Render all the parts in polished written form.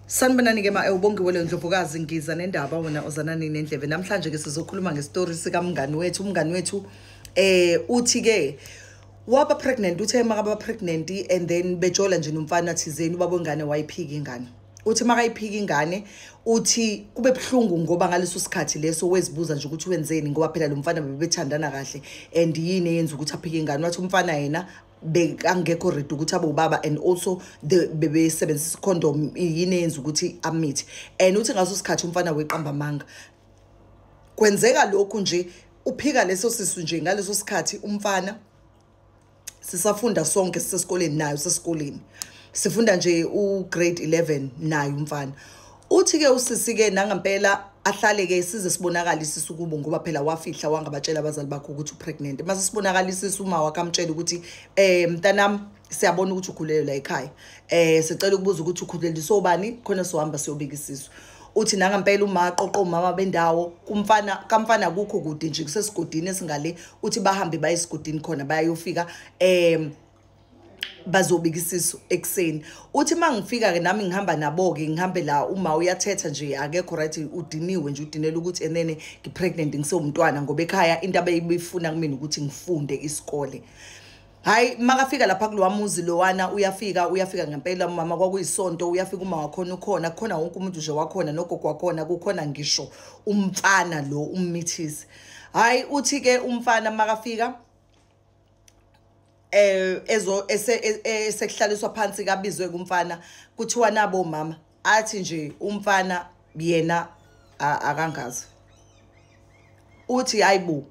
Sanibonani ke ma ubongiwe Ndlovukazi, ngiza nendaba wena ozanani nendlebe. Namhlanje ke sizokhuluma ngestory sikamngani wethu. Umngani wethu uthi ke waba pregnant, uthe makaba pregnant and then bejola nje nomfana thizeni, ubaba wengane wayiphika ingane. Uthi makayiphika ingane, uthi kube buhlungu ngoba ngaleso sikhathi leso wezibuza nje ukuthi wenzeni, ngoba phela lo mfana bebethandana kahle and yini eyenza ukuthi aphike ingane. Wathi umfana yena bekangekho ready ukuthi abe ubaba, and also the bebesebenzisa condom, yini eyenza ukuthi amithe. And uthi ngaso sikhathi umfana weqamba amanga. Kwenzeka lokhu nje, uphika leso sisu nje ngaleso sikhathi umfana sisafunda sonke, sisesikoleni nayo, sesikoleni sifunda nje u-grade 11 naye umfana. Uthi ke usisi ke nangampela ahlale ke size sibonakala isisu kubo, ngoba phela wafihla wangabatshela abazali bakhe ukuthi upregnant. Mase sibonakala isisu, uma wakamtshela ukuthi mntanami, siyabona ukuthi ukhulelwe la ekhaya, sicela ukubuza ukuthi ukhuleliswe ubani, khona sohamba siyobika isisu. Uthi nangampela uma qoqo umama bendawo kumfana kamfana kukho kude nje, kusesigodini esingale. Uthi bahambe baye esigodini khona, bayayofika bazobika isisu ekuseni. Uthi mangifika ke nami ngihamba nabo ke, ngihambe la, uma uyathetha nje akekho right, udiniwe nje, udinela ukuthi enene ngipregnant ngisewumntwana, ngoba ekhaya into abayifuna kumina ukuthi ngifunde isikole. Hayi, makafika lapha kulowa muzi lowana, uyafika ngempela umama, kwakuyisonto, uyafika uma wakhona ukhona, kukhona wonke umuntu nje wakhona, nogogo wakhona kukhona, ngisho umfana lo ummithisi. Hayi, uthi ke umfana makafika ezo esekuhlaliswa phansi kabizwe kumfana, kuthiwa nabo mama, athi nje umfana yena akangazi. Uthi hayibo,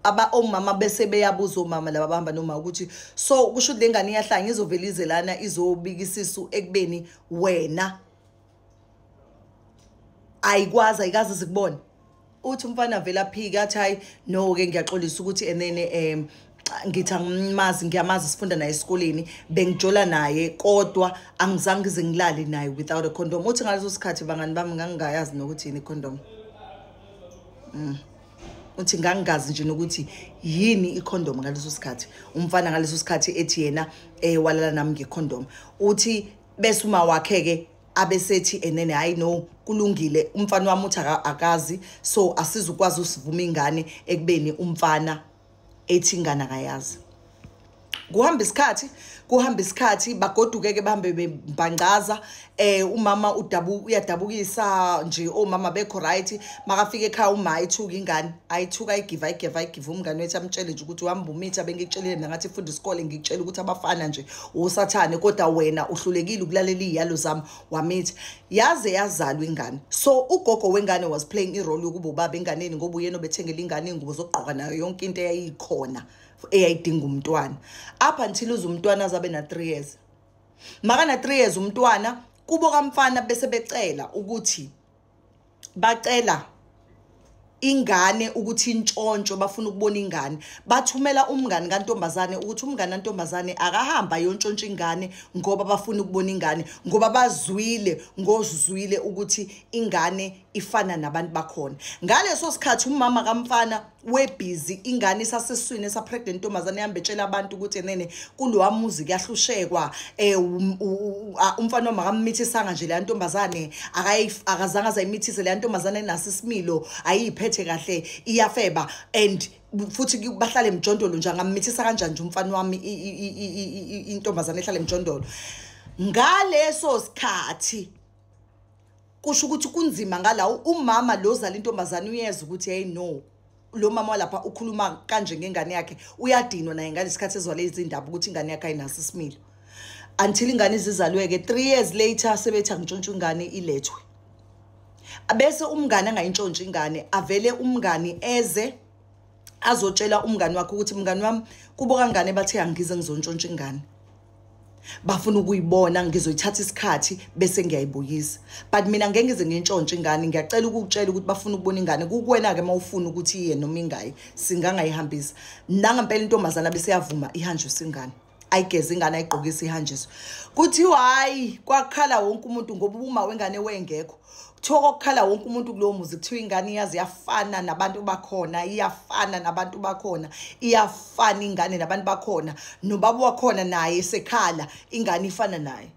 aba omama bese beyabuza omama laba bahamba noma ukuthi so kusho ukuthi lengane iyahlanga izovela ize lana izobika isisu ekubeni wena ayikwazi, ayikaze sikubone. Uthi umfana vela aphika, athi hayi no ke ngiyaxolisa ukuthi enene ngithi angimazi, ngiyamazi, sifunda naye esikoleni, bengijola naye kodwa angizange ngize ngilale naye without a condom. Uthi ngaleso sikhathi bangani bami ngangingayazi nokuthi yini condom. Uthi ngangingazi nje nokuthi yini icondom ngaleso sikhathi. Umfana ngaleso sikhathi ethi yena walala nami ngecondom. Uthi bese uma wakhe ke abesethi enene hayi no kulungile, umfana wami uthi akazi, so asizukwazi usivuma ingane ekubeni umfana ethi ingane akayazi. Kuhamba isikhathi bagoduke ke bahambe bebhancaza. Umama uyadabukisa nje, omama bekho right. Makafika ekhaya uma ayithuka ingane, ayithuka ayigive umngane wethu amtshele nje ukuthi uhamba umitha, bengikutshelile mina ngathi funda isikole, ngikutshela ukuthi abafana nje usathane, kodwa wena uhlulekile ukulalela iziyalo zami, wamitha. Yaze yazalwa ingane. So ugogo wengane was playing irole yokuba ubaba enganeni, ngoba uyena obethengela ingane ingubo zokugqoka nayo yonke into eyayikhona eyayidinga umntwana, up until uze umntwana azabe na 3 years. Makana 3 years umntwana, kubo kamfana bese becela ukuthi bacela ingane ukuthi intshontsho, bafuna ukubona ingane. Bathumela umngani kantombazane ukuthi umngani kantombazane akahamba yontshontsha ingane, ngoba bafuna ukubona ingane, ngoba bazwile ngozwile ukuthi ingane ifana nabantu bakhona. Ngaleso sikhathi umama kamfana webhizi, ingane isaseswini esapregnant intombazane, ihamba etshela abantu ukuthi enene kulowa muzi kuyahlushekwa, umfana makamithisanga nje le ntombazane, akazange azayimithise le ntombazane, enaso isimilo, ayiphethe kahle, iyafeba, and futhi bahlale emjondolo nje, angamithisa kanjani nje umfana wami intombazane ehlala emjondolo. Ngaleso sikhathi kusho ukuthi kunzima ngalawo umama lo zala intombazane uyeza ukuthi hey no, lo mama lapha ukhuluma kanje ngengane yakhe, uyadinwa naye ngalesikhathi ezwa lezi indaba ukuthi ingane yakhe ayinaso isimilo. Until ingane izizalwe ke 3 years later sebethi angintshontshe ingane ilethwe. Abese umngane angayintshontsha ingane, avele umngani eze azotshela umngani wakhe ukuthi mngani wami kubo kangane bathe angize ngizontshontsha ingane, bafuna ukuyibona, ngizoyithatha isikhathi bese ngiyayibuyisa, but mina ngeke ngize ngintshontshe ingane, ngiyacela ukukutshela ukuthi bafuna ukubona ingane, kukuwena ke mawufuna ukuthi iye noma ingayi, singangayihambisa. Nangempela intombazana bese yavuma ihanjiswe ingane, ayigeze ingane, ayigqokise, ihanjiswe. Kuthiwa hayi kwakhala wonke umuntu ngoba uma wengane wengekho, kuthiwa kokukhala wonke umuntu kulowo muzi, kuthiwa ingane iyazi iyafana nabantu bakhona, iyafana nabantu bakhona, iyafana ingane nabantu bakhona, nobaba wakhona naye sekhala ingane ifana naye.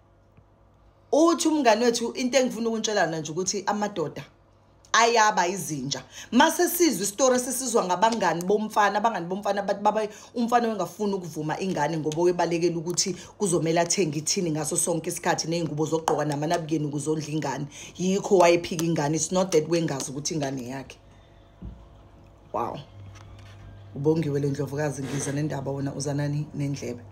Uthi umngani wethu, into engifuna ukuntshela nje ukuthi amadoda ayaba izinja. Mase sizwe isitori esisizwa ngabangani bomfana, abangani bomfana bathi baba umfana wengafuni ukuvuma ingane ngoba webalekela ukuthi kuzomela athenge ithini ngaso sonke isikhathi nezingubo zokugqoka namanabukeni ukuzondla ingane. Yikho wayephika ingane. It's not that wengazi ukuthi ingane yakhe. Wow. Ubongiwe le ndlovukazi, ngiza nendaba, wona uzanani nendlebe.